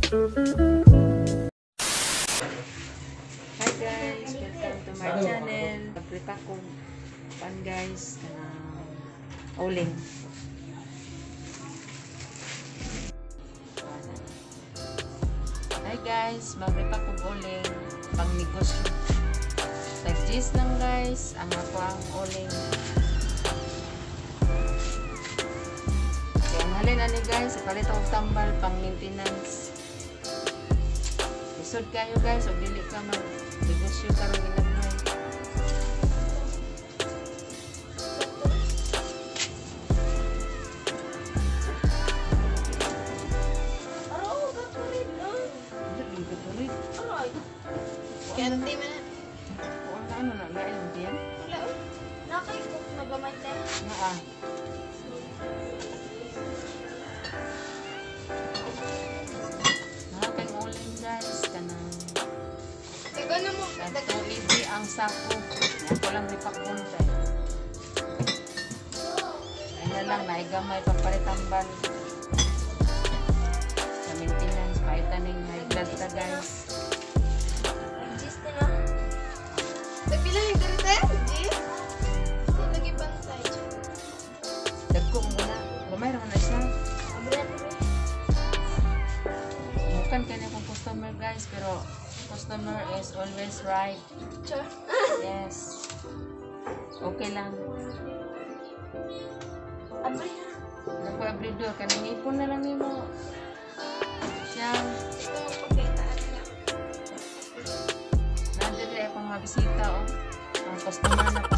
Hi guys, welcome to my channel. Pagprita ko pan guys, kanang uling. Hi guys, magripa kog uling pang negosyo. Tag-gis lang guys, ang ako ang uling. Kaya ang halin ani guys, ipalit akong tambal pang maintenance. Lisod kayo guys, og dili ka mag negosyo karong ginagmay. Araw, gaturid ah. Hindi ka tuloy. Aray. Kaya man na. Kuan ka ano na lain diyan? Wala oh. Nakaikok na gamay tayo. Naa. Naa kay uling guys, kanang Taga na mo. tag 280 ang sako. Ako lang ripakon kay. Ay na lang naigamay pagparitambal. Sa maintenance, paitaning high blood ta guys. Gis na na. Tagpila yung dirite? Gis? Hindi lagi bantay. Dagko mo na. Gamay ra man na siya. Abre na to. Mukan kay na akong customer guys, pero customer is always right. Char. Yes. Okay lang. Abre na. Ako abrido kanang ipon na lang nimo. Siya, Ito magpakita na. nandiyan rin akong mga bisita oh. Mga customer na po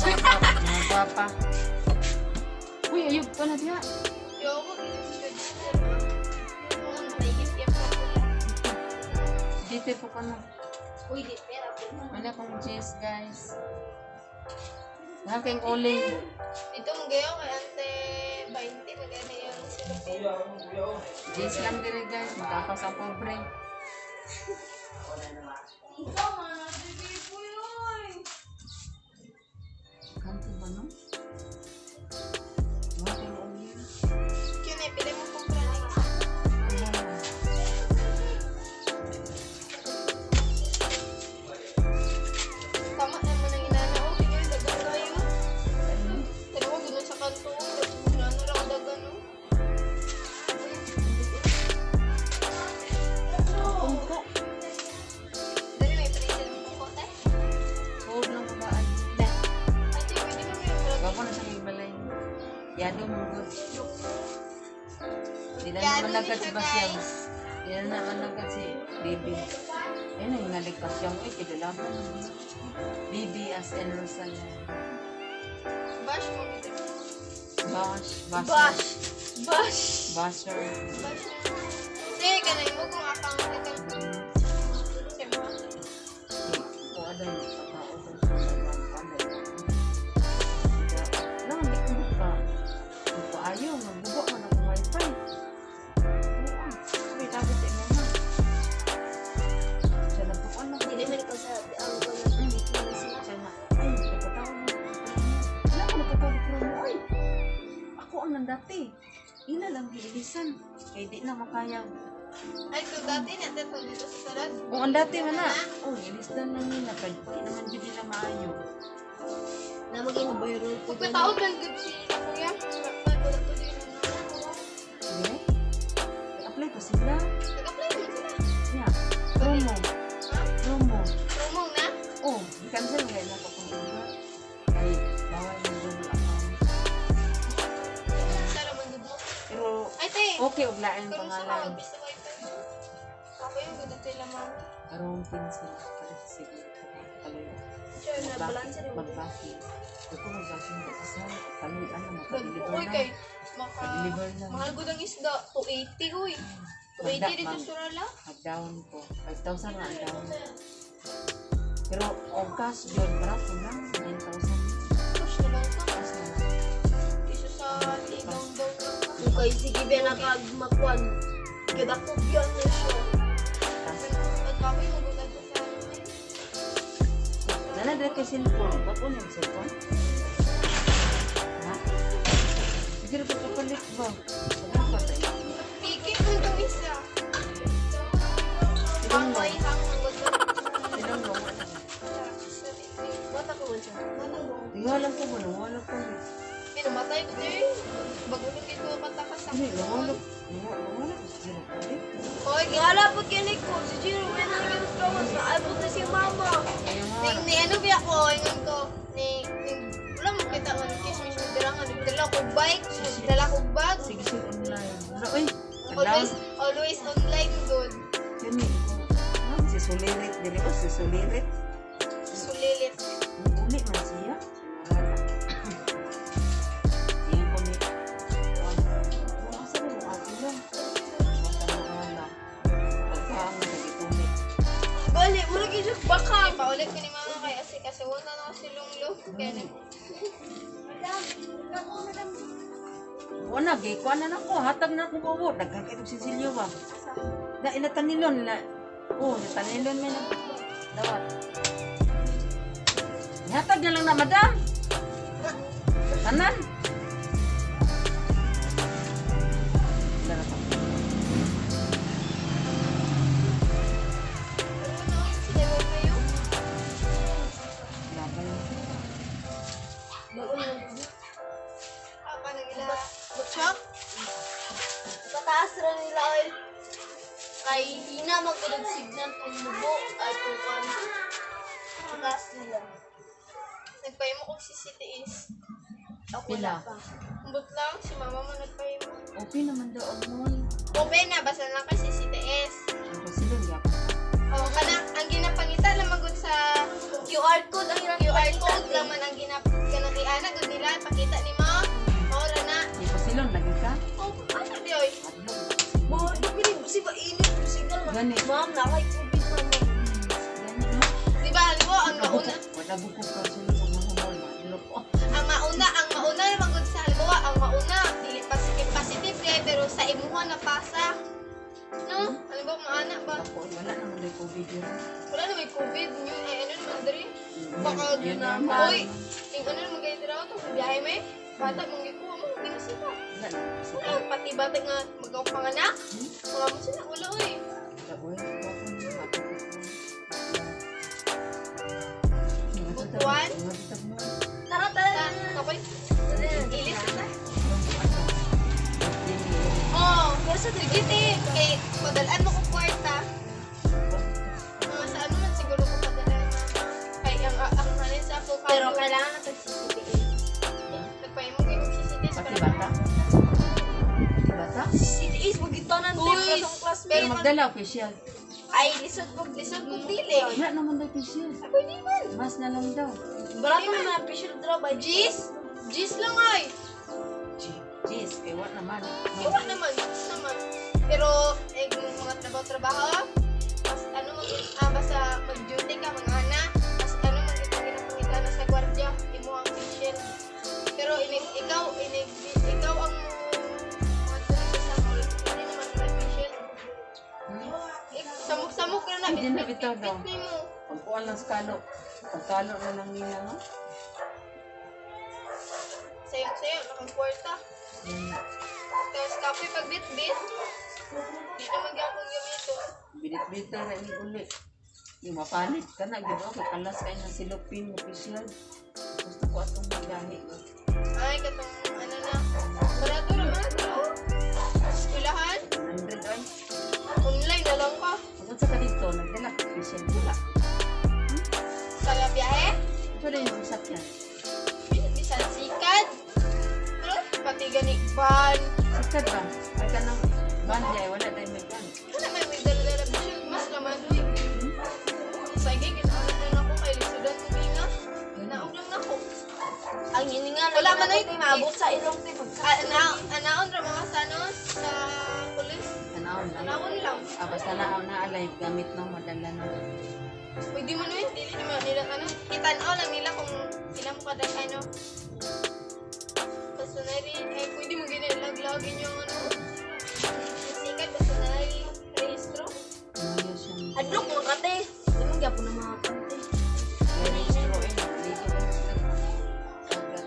mga gwapa. Uy, ayog pa na diha. Yo, ako dito. Naigip pa ko. Dito po ko na. Uy, di pera po. Wala akong cheese guys. Nakaking uling. Dito mo gayo kay ante 20 magana yung silupin. Cheese lang dire guys, matapas ang pobre. Ikaw man, bibi po yun. Kanto ba no? Nakaking uling. Kaya na, pili mo kumpra na isa. Ano lang. Tama naman ang inana. Oh, tingnan, dagan kayo. Pero ko gano'n sa kanto. Inana lang dagan, no? Pungko. Dali, may present mo ko, te. Hold lang ko ba? Ay, te, pwede mo may Gwapo na siya kay balay. Yado mo good. Di na Yado naman ni lagad si siya, Basyang. guys. Di na naman lagad si Bibi. Ayun ang ngalig Basyang. Uy, kidalaban. Bibi as in Rosalia. Bash mo, dito. Bash. Bash. Bash! Bash! Basher. Bash na. Te, ganay mo kung account na ka. Siyempre. O, aday. Patao daw siya. Aday. Lang, hindi ko maka. Magpaayo. Magbubo man ako wifi. Oo ah. Uy, dapat sa imo na. Siya nagtuon na. Hindi naman ikaw sa ang kung Siya na. Ay, nagpatawag mo. Wala ko nagpatawag promo. Ay, ako ang nandati. Ila lang giilisan. Kay di na makaya. Ay, so dati na, te, dito sa sarad. Oh, ang dati man na. Oh, ilisdan lang nila. Kay di naman gid nila maayo. Na maging viral po. Pagkataon lang gud si kuya. Wala po din na. Sige. Apply pa sila. Nag-apply naman sila. Yeah. Promo. Ha? Promo. Promo na? Oh, i-cancel nga na ko kung iba. Kay bawal ng double account. Sara man gud mo. Pero Ay, te. okay og lain Karon sa pangalan. kawag sa wifi. Ako yung gud dito ila mami. Karong pencil palit siguro ko kaloy. Sure na balance rin. Magbaki. Ako magbaki na sa kaloy ano maka-deliver Uy na. kay maka Maka-deliver na. mahal gud ang isda 280 uy. 280 dito sa Surala. Mag-down ko. 5,000 na ang down. Pero og cash yun, barato lang. 9,000. Push na lang ka. Cash na lang. Iso sa i-down down lang ka. Okay, sige ba nakagmakwan. Kadakop yan na siya. Cash. Pagkakoy magugad ko sa ano eh. Nana dira kay cellphone. Bago na yung cellphone? Ha? Sige ra pa kapalit ba? Ano pa tayo? Pikit man tong isa. Nawala. Nawala. Si Jiro pwede. Oy, Wala po kinig ko. Si Jiro, may nalagyan sa kawas. Naabot na si mama. Kaya nga. Ni ano biya ko, ingon ko, ni wala mo kita nga kismis mo dira nga nagdala ko bike, nagdala ko bag. Sige, sige, online. Wala, uy. Always always online good. Kani. Ah, si Sulirit. Dili ko, si Sulirit. Sulilit. Uli man siya. Wala. Iyan ko ni. Wala sa mo ato lang. Wala. Pagkaang nagituli. Bali, mura kayo siya baka. Ay, paulit ko ni mama kay asi kasi wala na kasi lunglo. Kaya nag Wala, gikuan na nako, hatag na akong bubo. Daghan kay itong sisilyo ba? Na inatanilon na. Oh, natanilon may na. Dawat. Hatag na lang na, madam. Tanan. Dara pa. Pero na sila mo kayo. Laban. Apa nang ila butchok? Pataas ra nila oil. Kay hina magkulog signal kung mubo ay kung kan. Pataas nila. Nagpahimo kog CCTS. Ako Pila? wala pa. Ambot lang si mama mo nagpahimo. Okay naman daw ang mall. Open na basta lang kay CCTS. Ang pasilon yapon. Oh, kana ang ginapangita lang magud sa QR code ang ilang QR code lang man ang ginap kanang iana gud nila pakita ni mo. Mao ra na. Di pasilon lagi ka? Oh, ano di oy? Madlong. Mo, di si ba init yung signal man. Gani. Ma'am, nakay COVID ma'am. Gani no? Di ba alam mo ang mauna Wala bukod ka sunod sa mga mall. Madlong ko. ang mauna naman gud sa halimbawa ang mauna dili positive positive kay pero sa imuha na pasa. No? Halimbawa maana ba? Ako, wala naman daw COVID yun. Wala na may COVID yun ay ano naman diri. Baka Yun naman. Oy, yung ano naman gay dira to biyahe may bata mong gikuha mo ginasita. Wala naman. Wala pati bata nga magaw panganak. Mga mo sila wala oy. Butuan? Tara, tara. Ta, kapoy. Ilis na ta. Oh, pero sa sige te, kay padalaan mo ko kwarta. Mga sa ano man siguro ko padalaan mama. Kay ang halin sa ako Pero kailangan na CCTV. Nagpahimo kay kog CCTV Pati bata? Pati bata? CCTV, magitanan Uy, din para sa classmate. Pero magdala official. Ay, lisod pag Lisod kog dili. Wala naman daw official. Pwede man. Mas na lang daw. Barato na official draw by Gis? Gis lang ay. Jeez, kay wala naman. Iwa naman, gis naman. Pero eh, kung mga trabaho-trabaho, mas ano mag basta mag-duty ka mga ana, mas ano mag ginapangita na sa gwardiya, imo ang official. Pero inig ikaw inig ikaw ang mo sa mall, hindi naman may official. Hmm? Eh, samok-samok ra na Hindi na bitaw daw. bit nimo. Pagkuan lang sa kalo. Pagkalo na lang nila, no? Sayo-sayo nakang kwarta. Tapos kapoy pag bit-bit. Di naman gyapon gamito. Binit-bit na rin uli. Yung mapalit ka na, gino ako. Kalas kayo ng silupin, official. Gusto ko atong magahi. Ay, katong ano na. Barato ra man bro. Eskwelahan, 100 ay. Online na lang ka. Pagod sa ka dito, nagdala ka official wala. Sa biyahe, Ito na yung sakyan. Bisan sikad. Pero pati gani ban. Sikat ba? Ay ka ng banda ay wala dahil may ban. Wala may may dala-dala bisyo. Mas naman uy. Sige, ginawa na ako kay lisudan ko nga. Naog lang nako. Ang hininga Wala man ay maabot sa ilong te pag Anaon ra mga sa ano sa pulis. Tanaon lang. Anaon lang. Ah, basta na na alive gamit no madala no. Pwede mo nun, dili naman nila ano. Kitanaw lang nila kung sila mo kada ano. Basta na rin, eh, pwede mo ginalaglagin yung ano. Yung sikat, basta na rin, rehistro. Mayo siya. Adlok mga kate. Di man gyapon na mga kate. Registro eh. Dito ba sila?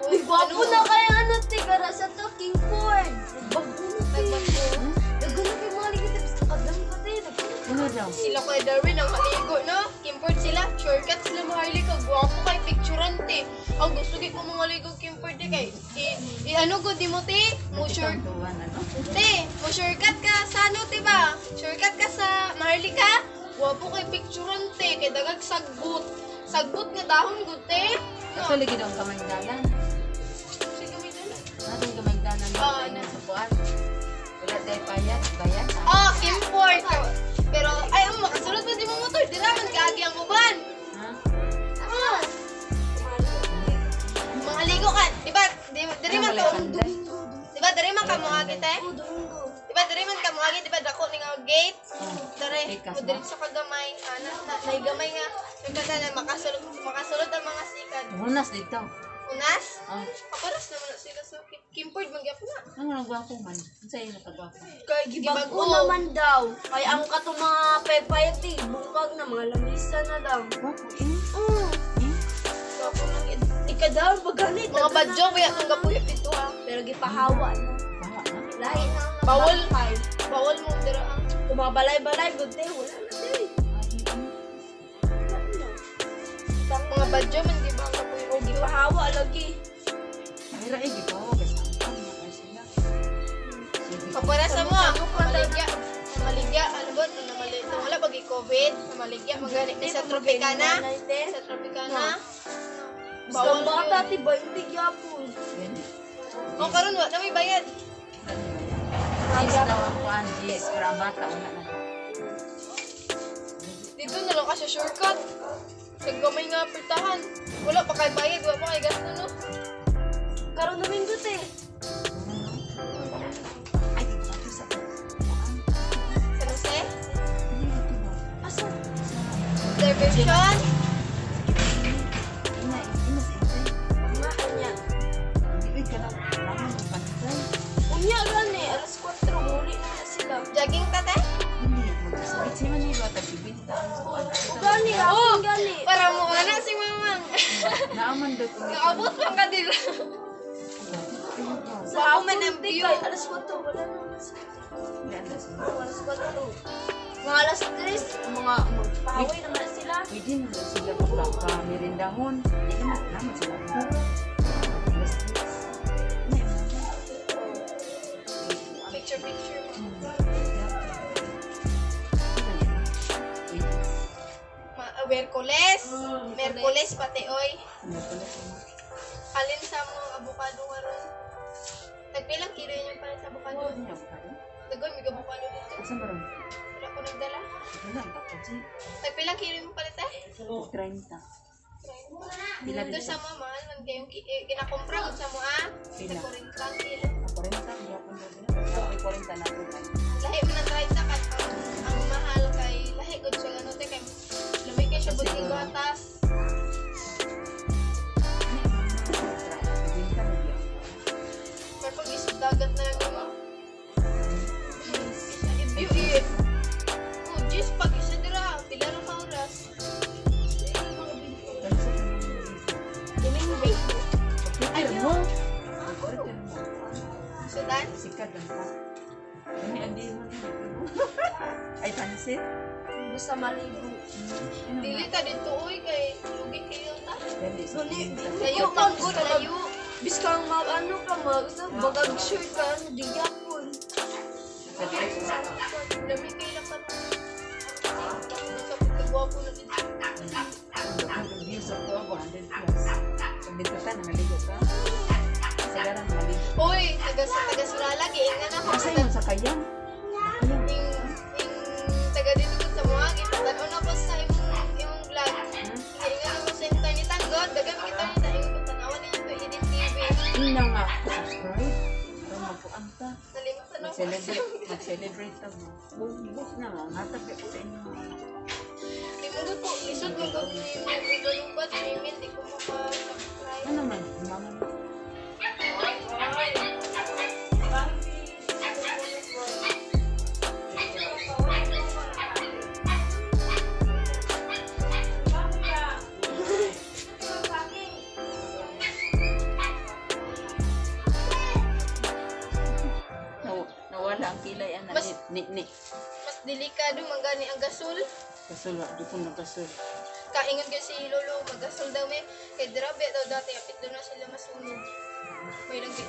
Uy, gwapo na kaya ano te gara sa to King Ford. Nagbago na te. Nagbago. Nagano kay mga ligid tapos nakadam ka te. Nagano. Ano daw? Sila kay Darwin ang maligo, no? Kimport sila, shortcut sila maharli ka, gwapo kay picturean te. Ang gusto ko mga ligo kimport te kay i, Di ano gud di mo te? Mo sure Tuwan, ano? te, mo shortcut ka sa ano te ba? Shortcut ka sa Maharlika? Wapo kay picturean te, kay dagag sagbot. Sagbot nga dahon gud te. No. Kato lagi daw ang kamangdalan. Sige may dala. Natong kamangdalan. Oo, na. Sa buwan. Wala tayo payat. Bayat. Oh, import. Pero ay ang makasulod pa di mo motor, dira man kaagi ang uban. Ha? Ah. Mga ligo ka, di ba? Di, diri man Wala to. panday. Di ba diri man ka moagi te? Oh, Domingo. Di ba diri man ka moagi, di ba dako ni nga gate? Dere, Ikas mo diri sa kagamay, ana na nay gamay nga. Sugatan na makasulod makasulod ang mga sikad. Hunas dito. Unas? Ah. Kaparas naman na sila sa Kimpord man gyapon na. Ano nang gwapo man? Unsa yung nakagwapo? Kay Gibag-o naman daw. Kay ang katong mga pepayat eh, bungkag na mga lamisa na lang. Gwapo eh. Oh, Eh? Gwapo man gid. ika daw baganit. Mga badyo ba ang gapuyop dito ha. Pero gipahawa na. Bawa na. Lahi na ang Bawal. bangkay. Bawal mo dira ang Kumabalay-balay, good day. Wala na day. Ay, eh. Wala na. mga badyo man di ba ang gapuyop O dito. gipahawa lagi. Ay, ra, eh, gibawa kay sangkang na kay sila. Sige. Kapara sa mo, maligya, maligya, ano ba, nung wala pag COVID, maligya, magalit ni sa Tropicana, sa Tropicana. Basta Bawal bata, yun. tiba, hindi gyapon. Gani. O karon wa na may bayad. Jis daw ang kuan, jis. Pero ang bata, wala na. Dito na lang ka sa shortcut. Sa gamay nga pertahan. Wala pa kay bayad, wala pa kay gasto no. Karon Domingo te. Ay, dito sa kuan. Sa Jose, Ano ito ba? Asa? diversion. Ina, ina sa intay. Nga niya. Hindi ka lang, kailangan ng pantay. Unya gani, alas 4, muli na na sila. Jogging ta te. Hindi, magsabit si Manila, tag-ibinta ang kuan. O gani, hapon gani. Para mo ana si mamang. Naaman daw kung Nakaabot man ka dira. Sa Wow, man hapon, ang te, view. kay alas 4, wala na na sila. Alas 4. Mga alas 3, mga magpahaway naman na sila. Pwede na daw sila pagkamerendahon. Hindi naman, naman sila. Alas 10. Ano yun? Picture picture. Ma Merkules. Merkules pati oy. Alin sa mo avocado karon? Nagpilang kilo yun yung para sa avocado? Dagoy, may avocado dito. Asa ba ron? Wala ko nagdala. Wala, ang takot siya. Nagpilang kilo yung palit eh? 30. Pila Dito dito? sa mo, mahal man kayong eh, kinakumpra gud sa mo ah. Pila? Sa 40 ang kilo. Ah, 40, gihapon daw sila. Ako, 40 na ako. Lahi man ang 30 kat ang mahal kay lahi gud siya ano te kay lumi kay siya buting gatas. Benta na gyud. Pero pag isip dagat na lang mo. Isa ibyo eh. Oh, jeez, pag isa dira, pila ra ka oras. Domingo. Ay, mo. Sudan? Sikat lang pa. Ano ang di mo na? Ay, pansit. Basta maligo. Dili ta dito oy kay lugi kayo ta. Dali, sa Gani, pinta. Layo man gud layo. Biskang mag ano ka, mag bagag shirt ka, ano, di gyapon. Sa direct. Lami kayo lang karon. Sa pagkagwapo na dito. Ang views ako, 100 plus. Pag dito ka, nangaligo ka. Sa garang nangaligo. Oy, taga sa taga Surala giingan ako. Asa yun? Sa kayang? Kayang. Ing ing taga dito gud sa mga gipatan ako sa imong imong vlog. Giingan ako sa imong tiny tanggod, daga mi kita ni imong tanawan ninyo to Eden TV. Ina nga. Subscribe. Para magkuan ta. Nalimutan ako. Mag-celebrate. Mag-celebrate ta mo. Buk na nga. Hatag ko sa inyo. Di mo gud ko lisod mo gud ni mo galubat ni di ko maka-subscribe. Ano man? Mama. Nawala ang kilay ana ni ni. Mas delikado man gani ang gasol. Gasol wa di ko nagasol. Kaingon gyud si Lolo magasol daw me kay grabe daw dati apit daw na sila masunog. May lang ni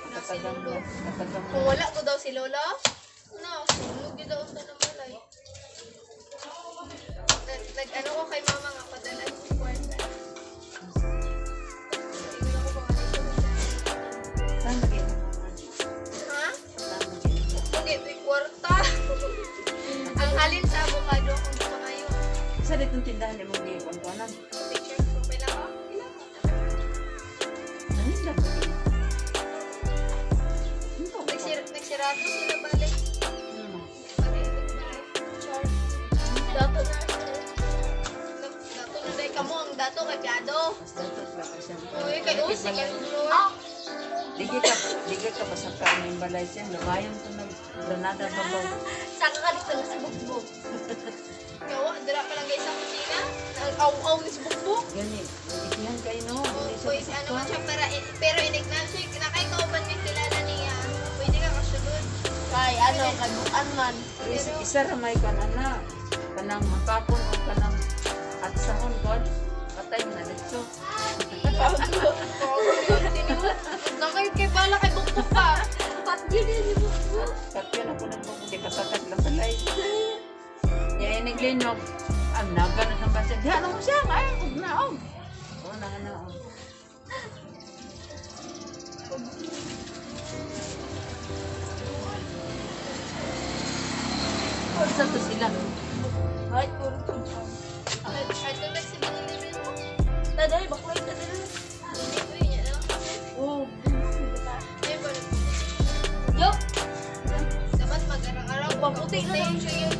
na si Katagang Lolo. Katagang. Kung wala ko daw si Lola, na, sunog yun daw sa namalay. Nag-ano ko kay mama nga, padala ko kwarta. Tingnan ko kung ano siya. Saan lagi mo mama? Ha? Saan lagi mo? Okay, ito'y kwarta. Ang halin sa avocado kung pa ngayon. Sa ditong tindahan ni mong gikuan-kuanan. Picture ko, pila ko? Pila ko? Ano yung lagi? Ano? Nagsirado sila balik. Ano? Balik, balik. Char. Dato na. Dato na dahil kamo ang dato kay Piado. Mas datot lang ka siya. Uy, kay Usi, kay Lord. Ah! Digi ka pasaka ang yung balay siya. Lumayon ko ng Granada babaw. Saka ka dito na si Bukbuk. Kawa, dira pa lang guys sa kusina. Aw-aw ni si Bukbuk. Gani, ikihan kayo no. Dili siya Uy, ano man siya para, pero inignan siya, nakay kauban may kilala niya. Pwede ka kasulod. Kay ano, kay Bukan man. Pero isa ra may kan ana. Kanang makapon o kanang at sahon god. Patay na dito. Nakay kay bala kay Bukbuk pa. Patyo din si Bukbuk. Katyan ako ng buko di kasakat lang balay. Niya inig linog. Ang naga na sa basya. Diha na mo siya. Ay, ug na og. O na na og. Sa to sila. Ay, puro ko. Ay, ito nag-7-Eleven mo. Taday, baklay ta dito. Hindi ko yun, ano? Oh, Ay, ba- Yo, Dapat mag-arang-araw. Maputi na lang siya yun.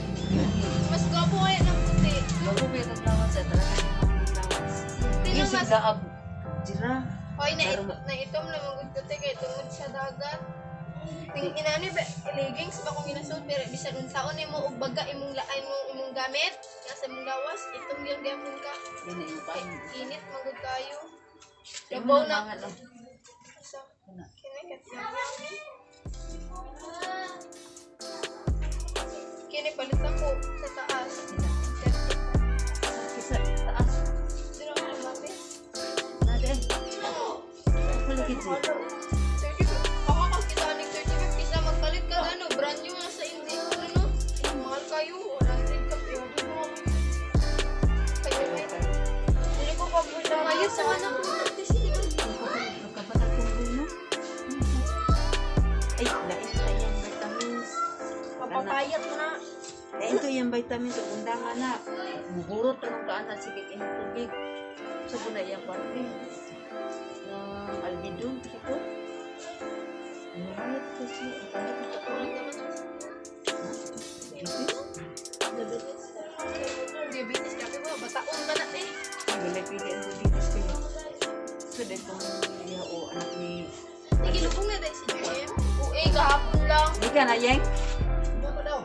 Mas gwapo kaya ng puti. bago ba yung lawas sa talaga yung lawas. Tino Yung mas, siglaab. Jira. Hoy, na, Pero- naitom na manggod ko te, kay tungod sa dagat. Ting inani ba leggings ba kung ginasuot pero bisan unsaon nimo og baga imong laay mo imong gamit nasa imong lawas itom gyud gyapon ka. Yan na yung Kay paan. init manggod kayo. Yung Labaw mga na. mga lang. Sa Ano? kini kat Kini palit ako sa taas. Sila. Sa taas. Dira ko lumapit. Nada eh. Palagi dito. 35. Ako kakita ng 35 kisa magpalit ka ano, brand new na sa hindi. Ano? Eh, mahal kayo. 100 ka. Kayo eh. Dili ko pa Ayos sa anak ko. Nagkabalag kong buno. Ay, lain pa yung vitamins. Mapapayat mo na. Lain to yung vitamins. Ug undangan na. Muhurot ka ng kaan na sige kayong tubig. Sa po na iyang parte. Ng albedo. Sa po. Muhurot kasi. Ang pangit na katulad. Diabetes. Diabetes kape mo. Bataon ba na eh? Wala pili ang diabetes ko. So, dito niya o anak ni... Nagilubong na dahil si JM. Uy, kahapon lang. Hindi ka na, Yeng? Ano daw?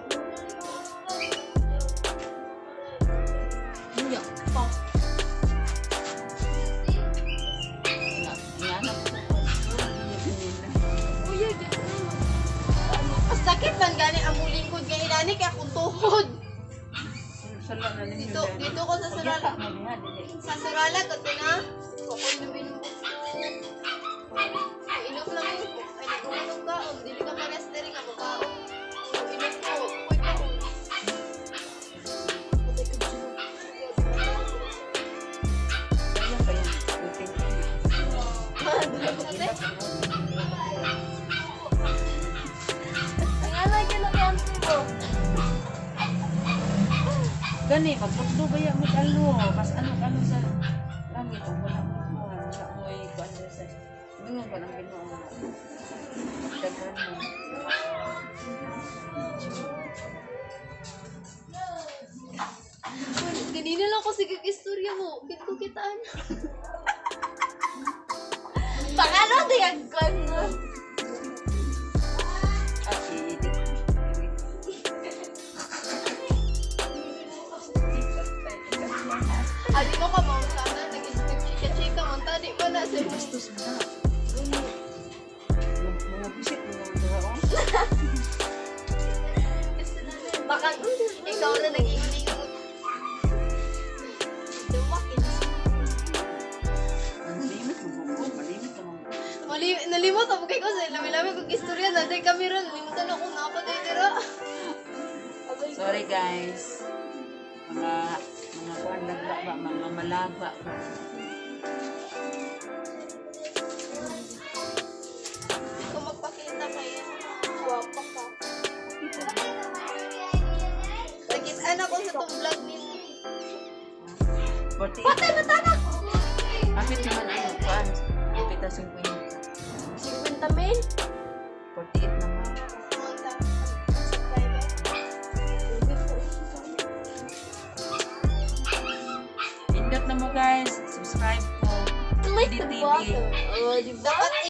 Hindi pa. Nga, anak ko. Uy, ay, Mas sakit man gani ang muling lingkod nga inani kay akong tuhod. Sala na ninyo. Dito, dito ko sa surala. Sa surala ko na. Kukoy na binom. Inom lang ko. Ay, nag-uminom ka. O, dili ka pares na rin ako kaon. Inom ko. Kukoy pa ko. Ang alay ka na kay auntie mo. Gani, magpagdo ba yan mag-alo? Mas ano ano sa langit? O wala mo kuhan. Wala mo ay kuhan sa... Mingon ka ng Ginoo. Daghan mo. Ganina lang ko sige istorya mo. Kit ko kitaan. Pakano di ang kwan mo. Ah, i-edit. Adi mo ka ma'am sana nag-isip chika-chika man tadi man na sa Bastos mo na. Mga bisit mo mga tao. Baka Ikaw na nag-ingon-ingon. Dumakin. Malimit mo buko. Malimit mo. Mali, nalimot Istorya na, day kami ron. Limutan ako na ako day dira. Agay. Sorry, guys. Mga kuan lagba ba, mga malaba ba. Hindi ko magpakita kay guwapa ka. Nakitaan ako sa tong vlog nimo. 48. Patay na tanak! Kapit naman ano, kuan. Kapit na 50. 50 mil? 48 naman. Kumanta. Subscriber. Pindot na mo, guys. Subscribe ko. Click the DTV. button. Oh, di ba? Dapat